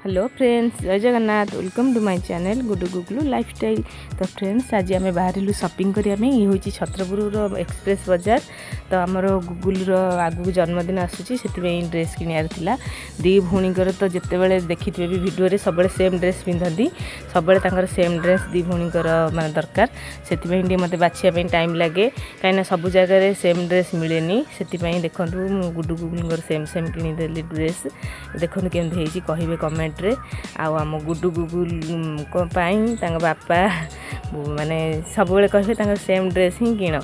Hello friends, ଜୟ Jagannath. Welcome to my channel Gudu Guglu lifestyle. ତ friends, ଆଜି ଆମେ ବାହାରିଲୁ ସପିଂ କରିବା ପାଇଁ। ଇଏ ହେଉଛି ଛତ୍ରପୁରର ଏକ୍ସପ୍ରେସ୍ ବଜାର। ତ ଆମର ଗୁଗୁଲର ଆଗକୁ ଜନ୍ମଦିନ ଆସୁଛି, ସେଥିପାଇଁ ଡ୍ରେସ୍ କିଣିବାର ଥିଲା। ଦୁଇ ଭଉଣୀଙ୍କର ତ ଯେତେବେଳେ ଦେଖିଥିବେ ବି ଭିଡ଼ିଓରେ, ସବୁବେଳେ ସେମ୍ ଡ୍ରେସ୍ ପିନ୍ଧନ୍ତି। ସବୁବେଳେ ତାଙ୍କର ସେମ୍ ଡ୍ରେସ୍ ଦୁଇ ଭଉଣୀଙ୍କର ମାନେ ଦରକାର। ସେଥିପାଇଁ ଟିକେ ମୋତେ ବାଛିବା ପାଇଁ ଟାଇମ୍ ଲାଗେ, କାହିଁକିନା ସବୁ ଜାଗାରେ ସେମ୍ ଡ୍ରେସ୍ ମିଳେନି। ସେଥିପାଇଁ ଦେଖନ୍ତୁ, ମୁଁ ଗୁଡୁ ଗୁଗୁଲଙ୍କର ସେମ୍ ସେମ୍ କିଣିଦେଲି ଡ୍ରେସ୍। ଦେଖନ୍ତୁ କେମିତି ହେଇଛି, କହିବେ କମେଣ୍ଟରେ। ଆଉ ଆମ ଗୁଡୁ ଗୁଗୁଲଙ୍କ ପାଇଁ ତାଙ୍କ ବାପା ମାନେ ସବୁବେଳେ କହିବେ, ତାଙ୍କର ସେମ୍ ଡ୍ରେସ୍ ହିଁ କିଣ,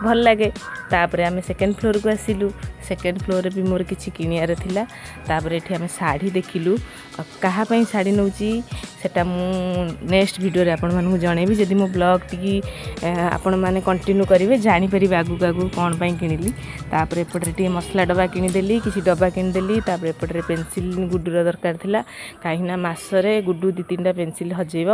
ଭଲ ଲାଗେ। ତାପରେ ଆମେ ସେକେଣ୍ଡ ଫ୍ଲୋର୍କୁ ଆସିଲୁ। ସେକେଣ୍ଡ ଫ୍ଲୋର୍ରେ ବି ମୋର କିଛି କିଣିବାର ଥିଲା। ତାପରେ ଏଠି ଆମେ ଶାଢ଼ୀ ଦେଖିଲୁ। ଆଉ କାହା ପାଇଁ ଶାଢ଼ୀ ନେଉଛି, ସେଟା ମୁଁ ନେକ୍ସଟ ଭିଡ଼ିଓରେ ଆପଣମାନଙ୍କୁ ଜଣେଇବି। ଯଦି ମୋ ବ୍ଲଗ୍ ଟିକେ ଆପଣମାନେ କଣ୍ଟିନ୍ୟୁ କରିବେ, ଜାଣିପାରିବେ ଆଗକୁ ଆଗକୁ କ'ଣ ପାଇଁ କିଣିଲି। ତାପରେ ଏପଟରେ ଟିକେ ମସଲା ଡବା କିଣିଦେଲି, କିଛି ଡବା କିଣିଦେଲି। ତାପରେ ଏପଟରେ ପେନସିଲ୍ ଗୁଡୁର ଦରକାର ଥିଲା, କାହିଁକିନା ମାସରେ ଗୁଡୁ ଦୁଇ ତିନିଟା ପେନସିଲ୍ ହଜେଇବ।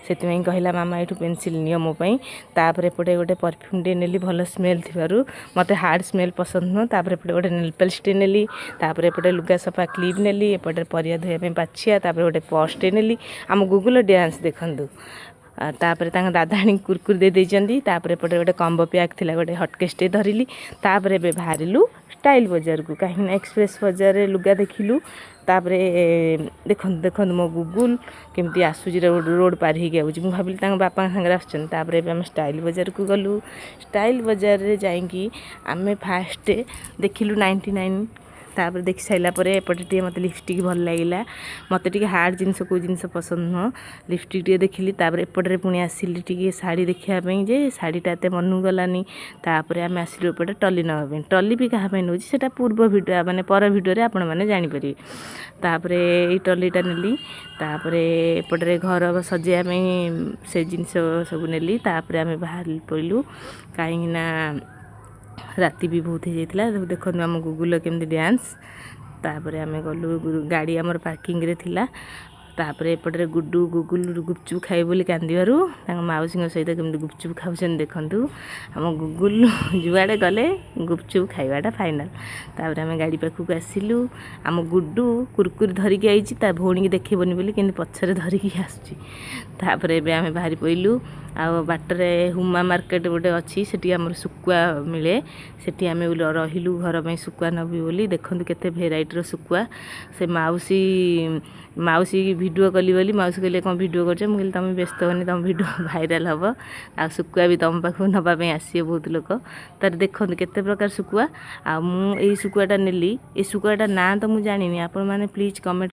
ସେଥିପାଇଁ କହିଲା, "ମାମା, ଏଇଠୁ ପେନସିଲ୍ ନିଅ ମୋ ପାଇଁ।" ତାପରେ ଏପଟେ ଗୋଟେ ପରଫ୍ୟୁମ୍ଟେ ନେଲି, ଭଲ ସ୍ମେଲ୍ ଥିବାରୁ। ମୋତେ ହାର୍ଡ଼ ସ୍ମେଲ୍ ପସନ୍ଦ ନୁହଁ। ତାପରେ ଏପଟେ ଗୋଟେ ନେଲ୍ ପଲିସ୍ଟେ ନେଲି। ତାପରେ ଏପଟେ ଲୁଗା ସଫା କ୍ଲିପ୍ ନେଲି। ଏପଟେ ପରିବା ଧୋଇବା ପାଇଁ ପାଛିଆ। ତାପରେ ଗୋଟେ ପର୍ସଟେ ନେଲି। ଆମ ଗୁଗୁଲ ଡ୍ୟାନ୍ସ ଦେଖନ୍ତୁ। ତାପରେ ତାଙ୍କ ଦାଦା ଆଣିକି କୁରକୁରି ଦେଇ ଦେଇଛନ୍ତି। ତାପରେ ଏପଟେ ଗୋଟେ କମ୍ବୋ ପ୍ୟାକ୍ ଥିଲା, ଗୋଟେ ହଟକେସ୍ଟେ ଧରିଲି। ତାପରେ ଏବେ ବାହାରିଲୁ ଷ୍ଟାଇଲ୍ ବଜାରକୁ, କାହିଁକିନା ଏକ୍ସପ୍ରେସ୍ ବଜାରରେ ଲୁଗା ଦେଖିଲୁ। ତାପରେ ଦେଖନ୍ତୁ ଦେଖନ୍ତୁ, ମୋ ଗୁଗୁଲ କେମିତି ଆସୁଛି, ରୋଡ଼ ପାରି ହେଇକି ଆସୁଛି। ମୁଁ ଭାବିଲି ତାଙ୍କ ବାପାଙ୍କ ସାଙ୍ଗରେ ଆସୁଛନ୍ତି। ତାପରେ ଏବେ ଆମେ ଷ୍ଟାଇଲ୍ ବଜାରକୁ ଗଲୁ। ଷ୍ଟାଇଲ୍ ବଜାରରେ ଯାଇକି ଆମେ ଫାଷ୍ଟ ଦେଖିଲୁ 99। ତାପରେ ଦେଖି ସାରିଲା ପରେ ଏପଟେ ଟିକେ ମୋତେ ଲିପଷ୍ଟିକ୍ ଭଲ ଲାଗିଲା। ମୋତେ ଟିକେ ହାର୍ଡ଼ ଜିନିଷ, କେଉଁ ଜିନିଷ ପସନ୍ଦ ନୁହଁ। ଲିପଷ୍ଟିକ୍ ଟିକେ ଦେଖିଲି। ତାପରେ ଏପଟରେ ପୁଣି ଆସିଲି ଟିକେ ଶାଢ଼ୀ ଦେଖିବା ପାଇଁ ଯେ, ଶାଢ଼ୀଟା ଏତେ ମନକୁ ଗଲାନି। ତାପରେ ଆମେ ଆସିଲୁ ଏପଟେ ଟ୍ରଲି ନେବା ପାଇଁ। ଟ୍ରଲି ବି କାହା ପାଇଁ ନେଉଛି, ସେଇଟା ପୂର୍ବ ଭିଡ଼ିଓ ମାନେ ପର ଭିଡ଼ିଓରେ ଆପଣମାନେ ଜାଣିପାରିବେ। ତାପରେ ଏଇ ଟ୍ରଲିଟା ନେଲି। ତାପରେ ଏପଟରେ ଘର ସଜେଇବା ପାଇଁ ସେ ଜିନିଷ ସବୁ ନେଲି। ତାପରେ ଆମେ ବାହାରି ପଡ଼ିଲୁ, କାହିଁକିନା ରାତି ବି ବହୁତ ହେଇଯାଇଥିଲା। ଦେଖନ୍ତୁ ଆମ ଗୁଗୁଲର କେମିତି ଡ୍ୟାନ୍ସ। ତାପରେ ଆମେ ଗଲୁ, ଗାଡ଼ି ଆମର ପାର୍କିଂରେ ଥିଲା। ତାପରେ ଏପଟରେ ଗୁଡୁ ଗୁଗୁଲ ଗୁପଚୁପ୍ ଖାଇବେ ବୋଲି କାନ୍ଦିବାରୁ ତାଙ୍କ ମାଉସୀଙ୍କ ସହିତ କେମିତି ଗୁପଚୁପ୍ ଖାଉଛନ୍ତି ଦେଖନ୍ତୁ। ଆମ ଗୁଗୁଲ ଯୁଆଡ଼େ ଗଲେ ଗୁପଚୁପ୍ ଖାଇବାଟା ଫାଇନାଲ୍। ତାପରେ ଆମେ ଗାଡ଼ି ପାଖକୁ ଆସିଲୁ। ଆମ ଗୁଡୁ କୁରକୁରି ଧରିକି ଆଇଛି, ତା ଭଉଣୀକି ଦେଖେଇବନି ବୋଲି କେମିତି ପଛରେ ଧରିକି ଆସୁଛି। ତାପରେ ଏବେ ଆମେ ବାହାରି ପଡ଼ିଲୁ। ଆଉ ବାଟରେ ହୁମା ମାର୍କେଟ ଗୋଟେ ଅଛି, ସେଠି ଆମର ଶୁଖୁଆ ମିଳେ। ସେଠି ଆମେ ରହିଲୁ, ଘର ପାଇଁ ଶୁଖୁଆ ନେବି ବୋଲି। ଦେଖନ୍ତୁ କେତେ ଭେରାଇଟିର ଶୁଖୁଆ। ସେ ମାଉସୀ ମାଉସୀ ଭିଡ଼ିଓ କଲି ବୋଲି ମାଉସୀ କହିଲେ, "କ'ଣ ଭିଡ଼ିଓ କରୁଛ?" ମୁଁ କହିଲି, "ତୁମେ ବ୍ୟସ୍ତ ହୁଅନି, ତୁମ ଭିଡ଼ିଓ ଭାଇରାଲ୍ ହେବ ଆଉ ଶୁଖୁଆ ବି ତୁମ ପାଖକୁ ନେବା ପାଇଁ ଆସିବେ ବହୁତ ଲୋକ।" ତାର ଦେଖନ୍ତୁ କେତେ ପ୍ରକାର ଶୁଖୁଆ। ଆଉ ମୁଁ ଏଇ ଶୁଖୁଆଟା ନେଲି। ଏ ଶୁଖୁଆଟା ନାଁ ତ ମୁଁ ଜାଣିନି, ଆପଣମାନେ ପ୍ଲିଜ୍ କମେଣ୍ଟ